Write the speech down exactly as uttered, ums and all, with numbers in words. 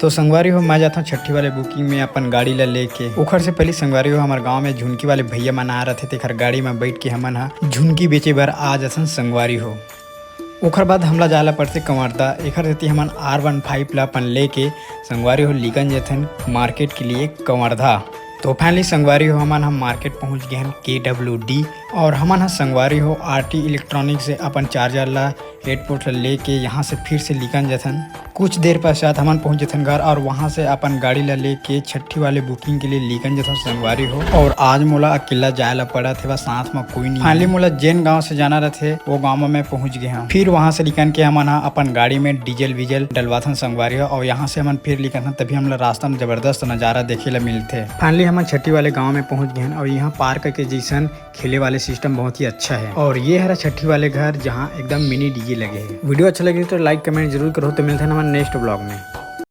तो संगवारी हो, मैं जाथों छट्ठी वाले बुकिंग में अपन गाड़ी ला लेके। ओखर से पहले संगवारी हो, हमर गांव में झुनकी वाले भैया मन आ रथे, तेखर गाड़ी में बैठ के हमन ह झुनकी बेचे बर आ जाथन संगवारी हो। ओखर बाद हमला जाय ला पड़थे कंवरदा। एखर सेती हमन आर वन फाइव ला अपन लेके संगवारी हो निकल जथन मार्केट के लिए कंवरदा। तो फाइनली संगवारी हो, हमन हम मार्केट पहुंच गए हन के डब्ल्यू डी। और हमन ह संगवारी हो आरटी इलेक्ट्रॉनिक से अपन चार्जर ला, हेडपोर्ट ला लेके यहाँ से फिर से निकल जथन। कुछ देर पश्चात हमन पहुंच जथन घर और वहां से अपन गाड़ी ला लेके छट्ठी वाले बुकिंग के लिए निकल जथन संगवारी हो। और आज मोला अकेला जाय ला पड़त हे, बस साथ में कोई नहीं। फाइनली मोला जेन गांव से जाना रहथे, वो गांव में मैं पहुंच गए हूँ। फिर वहां से निकल के हमन ह अपन गाड़ी में डीजल वीजल डलवाथन संगवारी हो, और यहाँ से हमन फिर निकलथन, तभी हमला रास्ता में जबरदस्त नजारा देखे ला मिलथे। फाइनली हमन छट्ठी वाले गांव में पहुंच गए हन और यहाँ पार्क के जैसन खेले वाले सिस्टम बहुत ही अच्छा है। और ये हरा छट्ठी वाले घर, जहाँ एकदम मिनी डीजे लगे है। वीडियो अच्छा लगे तो लाइक कमेंट जरूर करो। तो मिलते हैं हमारे नेक्स्ट ब्लॉग में।